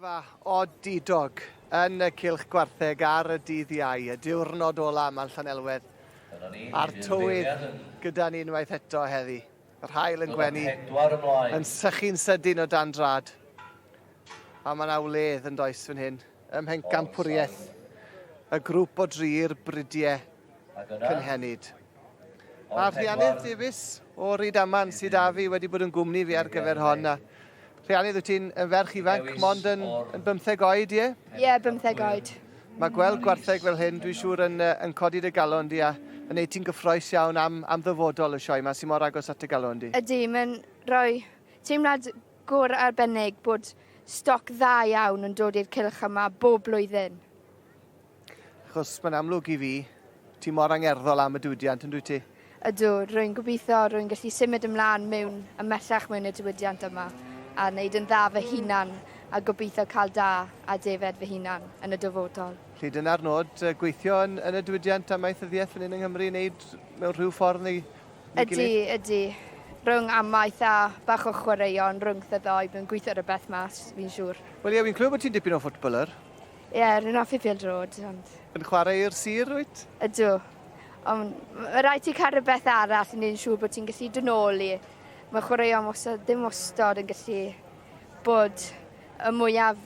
Olygfa odidog yn y cylch gwartheg ar y dydd Iau, y diwrnod ola yma yn Llanelwedd, a'r tywydd gyda ni unwaith eto heddi. Yr haul yn gwenu, yn sychu'n sydyn o dan drad. A mae yna wledd yn does fan hyn, ym mhencampwriaeth y grŵp o dri'r bridiau cynhenid. A Rhiannydd Davies o Rydaman sydd â fi wedi bod yn gwmni fi ar gyfer hon. A Rhiannydd, wyt ti'n yn ferch ifanc, mond yn, yn bymtheg oed, ie? Ie, yeah, bymtheg oed. Mae gweld gwartheg fel hyn, dwi'n siŵr yn, yn codi dy galon di a yn neud ti'n gyffroes iawn am, am ddyfodol y sioe yma sy'n mor agos at dy galon di. Ydy, mae'n rhoi teimlad gwr arbennig bod stoc dda iawn yn dod i'r cylch yma bob blwyddyn. Achos mae'n amlwg i fi, ti mor angerddol am y diwydiant, yn dwyt ti? Ydw, rwy'n gobeithio rwy'n gallu symud ymlaen mewn ymhellach mewn y diwydiant yma a wneud yn dda fy hunan a gobeithio cael da a defed fy hunan yn y dyfodol. Felly dyna'r nod, gweithio yn, yn y diwydiant amaethyddiaeth fan hyn yng Nghymru, wneud mewn rhyw ffordd neu, neu Ydy, gilydd? ydy. Rhwng amaeth a bach o chwaraeon rhwngth y ddou, fi'n gweithio rhywbeth mas, fi'n siŵr. Wel ie, fi'n clywed bod ti'n dipyn o footballer. Ie, rwy'n hoffi pêl-droed, ond... Yn chwarae i'r sir, wyt? Ydw. Ond mae rhaid ti cael rhywbeth arall i wneud yn siŵr bod ti'n gallu dod nôl i. Mae chwaraeon wastad, ddim wastad yn gallu bod y mwyaf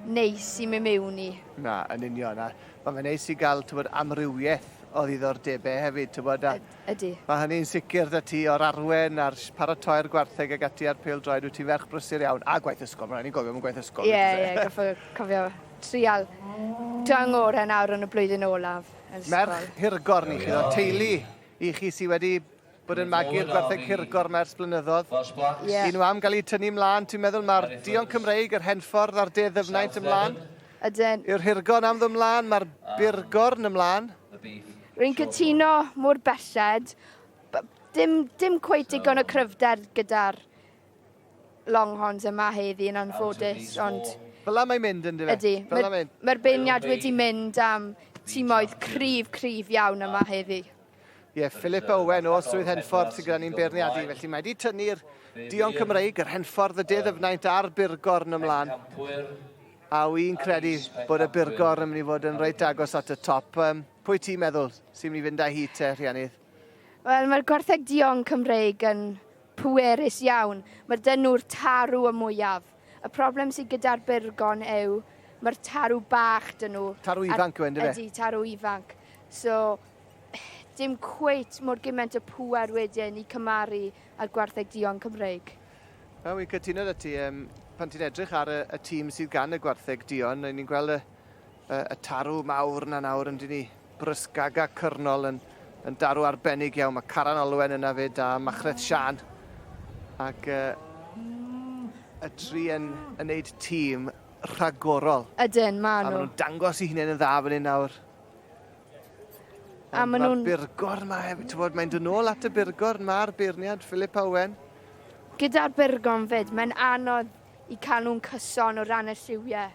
neis i mynd mewn i. Na, yn union. A mae fe'n neis i gael, ti'n amrywiaeth o ddiddordebau hefyd, ti'n bod, a Ydy. Mae hynny'n sicr 'da ti o'r arwen a'r paratoi'r gwartheg ag ati a'r pêl-droed, wyt ti'n ferch brysur iawn. A gwaith ysgol, mae'n rhaid ni gofio am y gwaith ysgol. Ie, ie, gorfod cofio trial dod ngorau nawr yn y blwyddyn olaf yn ysgol. Merch hirgorn i chi, ddo, teulu i chi sydd wedi bod yn magu'r gwartheg hirgorn 'ma ers blynyddoedd. Ie. Un nhw am gael eu tynnu mlaen, ti'n meddwl mae'r duon Cymreig, yr Henffordd a'r De Ddyfnaint ymlaen? Ydyn. Yw'r hirgorn am ddod mlaen, mae'r burgorn ymlaen. Rwy'n cytuno mor belled. Dim, dim cweit digon o cryfder gyda'r Longhorns yma heddi yn anffodus, ond... Fel 'na mae'n mynd, yndyfe? Ydy. Fel 'na mae'n... Mae'r beirniad wedi mynd am timoedd cryf, cryf iawn yma heddi. Ie, yeah, Philip Owen o Swydd Henffordd sydd gyda ni'n beirniadu, felly mae wedi tynnu'r Dion Cymreig, yr Henffordd, y De Ddyfnaint a'r Burgorn ymlaen. A wy'n credu bod y Burgorn yn mynd i fod yn reit agos at y top. Um, pwy ti'n meddwl sy'n mynd i fynd â hi te, Rhiannydd? Wel, mae'r gwartheg duon Cymreig yn pwerus iawn. Mae dyn nhw'r tarw y mwyaf. Y problem sydd gyda'r burgon yw mae'r tarw bach dyn nhw. Tarw ifanc yw e, yndyfe? Ydy, tarw ifanc. So, dim cweit mor gymaint o pŵer wedyn i cymaru â'r gwartheg duon Cymreig. Wel, wi'n cytuno 'da ti. Um, pan ti'n edrych ar y, y tîm sydd gan y gwartheg duon, ni'n gweld y, y, y tarw mawr 'na nawr yn dyn ni. Brysgaga Cyrnol yn, yn darw arbennig iawn. Mae Caran Olwen yna fyd a Machreth Siân. Ac uh, y tri yn, yn neud tîm rhagorol. Ydyn, ma nhw. A maen nhw'n dangos i hunain yn dda fan hyn nawr. A maen nhw'n... Mae'r burgorn ma hefyd, ti'n bod, mae'n dod nôl at y burgorn, mae'r beirniad Philip Owen. Gyda'r burgorn fyd, mae'n anodd i cael nhw'n cyson o ran y lliwiau.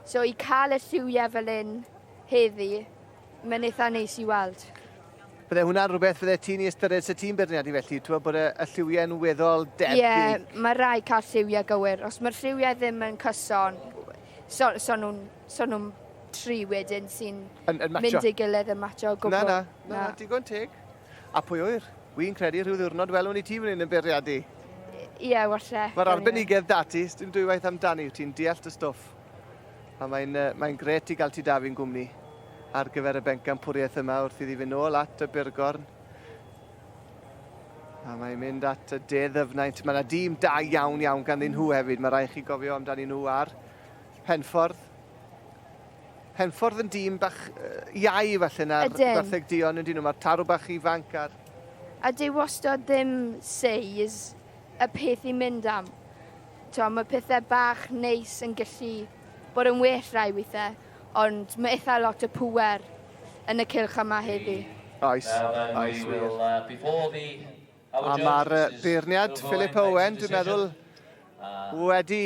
So i cael y lliwiau fel un heddi, mae'n eitha neis i weld. Bydde hwnna'n rhywbeth fydde ti'n ei ystyried se ti'n beirniadu felly, ti'n bod y, y lliwiau'n weddol debyg? Ie, yeah, mae rhaid cael lliwiau gywir. Os mae'r lliwiau ddim yn cyson, so, so nhw'n so nhw tri wedyn sy'n yn, yn mynd ei gilydd yn matcho o gwbl. Na, na, na, na, digon teg. A pwy ŵyr? Wi'n credu rhyw ddiwrnod welwn ni ti fan hyn yn beirniadu. Ie, walle. Mae'r arbenigedd 'da ti, sdim dwywaith amdani, wyt ti'n deall dy stwff. A mae'n mae'n grêt i gael ti 'da fi'n gwmni ar gyfer y bencampwriaeth yma wrth iddi fynd nôl at y Burgorn. A mae'n mynd at y De Ddyfnaint. Mae yna dîm da iawn iawn ganddyn nhw hefyd. Mae rhaid chi gofio amdanyn nhw ar Henffordd. Henffordd yn dîm bach iau falle na'r Gwartheg Duon yn dyn nhw. Mae'r tarw bach ifanc a'r... A dyw wastad ddim size y peth i mynd am. T'o, mae pethau bach neis yn gallu bod yn well rai weithiau, ond mae eitha lot o pŵer yn y cylch yma heddi. Oes, oes wir. A mae'r beirniad Philip Owen, dwi'n meddwl, wedi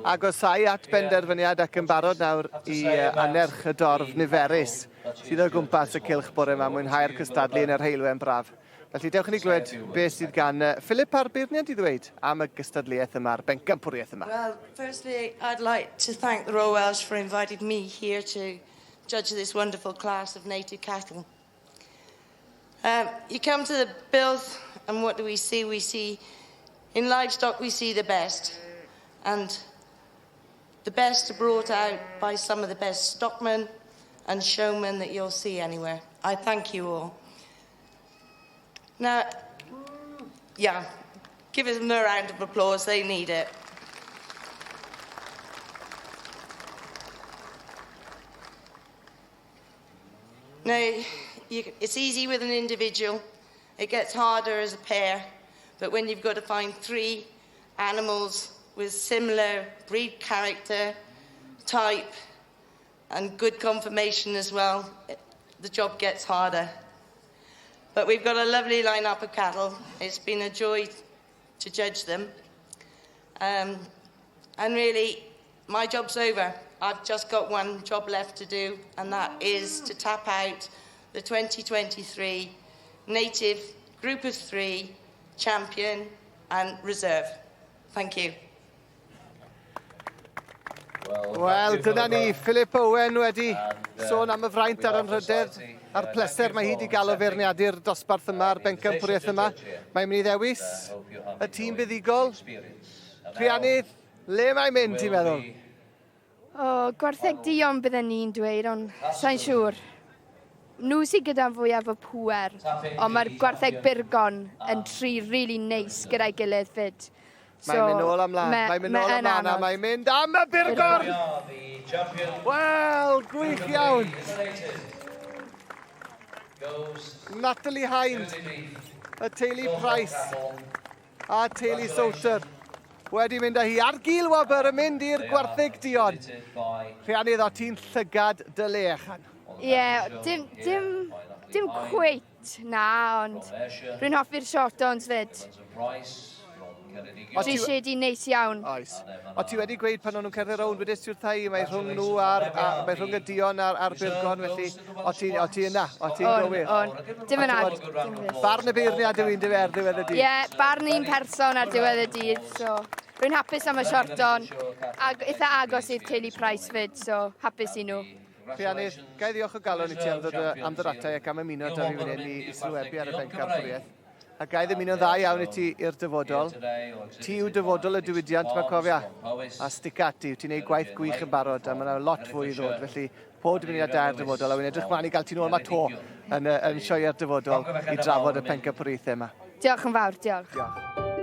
agosáu at benderfyniad ac yn barod nawr i annerch y dorf niferus sydd o gwmpas y cylch bore yma, mwynhau'r cystadlu yn yr heulwen braf. Felly dewch i ni glywed beth sydd gan Philip a'r beirniad i ddweud am y gystadleuaeth yma, a'r bencampwriaeth yma. Well, firstly, I'd like to thank the Royal Welsh for inviting me here to judge this wonderful class of native cattle. You come to the Builth, and what do we see? We see, in livestock, we see the best. And the best are brought out by some of the best stockmen and showmen that you'll see anywhere. I thank you all. Now, yeah, give them a round of applause. They need it. Now, it's easy with an individual. It gets harder as a pair. But when you've got to find 3 animals with similar breed character, type, and good conformation as well, the job gets harder. But we've got a lovely lineup of cattle. It's been a joy to judge them. And really, my job's over. I've just got one job left to do, and that is to tap out the 2023 Native Group of 3 Champion and Reserve. Thank you. Wel, dyna ni, Philip Owen wedi sôn am y fraint a'r anrhydedd a'r pleser mae hi wedi gael o feirniadu'r dosbarth yma, a'r bencampwriaeth yma. Mae'n mynd i ddewis y tîm buddugol. Rhiannydd, le mae'n mynd, ti'n meddwl? O, gwartheg duon bydden ni'n dweud, ond sa'n siŵr. Nhw sydd gyda fwyaf o pŵer, ond mae'r gwartheg byrgon yn tri really neis gyda'i gilydd fyd. Mae'n mynd nôl am lan, mae'n mynd nôl am lan, a mae'n mynd am y byrgorn! Wel, gwych iawn! Natalie Hind, y teulu Price a teulu Souter wedi mynd â hi ar gil wobr yn mynd i'r gwartheg duon. Rhiannydd, o ti'n llygad dy le, achan. Ie, yeah, dim, dim, dim cweit na, ond rwy'n hoffi'r shorthorns fyd. Dwi eisiau neis iawn. Oes. O ti wedi gweud pan o'n nhw'n cerdded rownd, wedys ti wrtha i, mae rhwng nhw a'r, a, mae rhwng y duon a'r byrgon, felly o ti, o ti yna, o ti'n gywir. On, dim yn ag. Barn y beirniad yw un dyfe ar ddiwedd y dydd. Ie, yeah, barn un person ar diwedd y dydd, so rwy'n hapus am y shorthorn, a eitha agos i'r teulu Price fyd, so hapus i nhw. Rhiannydd, ga i ddiolch o galon i ti am ddod am ddod ata i ac am ymuno da fi fan hyn i sylwebu ar y bencampwriaeth. A ga i ddymuno'n dda iawn i ti i'r dyfodol. Ti yw dyfodol y diwydiant, mae cofia. A stick ati, ti'n neud gwaith gwych yn barod, a mae yna lot fwy i ddod. Felly, pob dymuniad da i'r dyfodol, a wy'n edrych mlaen i gael ti'n ôl yma to yn, yn sioe'r dyfodol i drafod y pencampwriaethau yma. Diolch yn fawr, diolch. Diolch.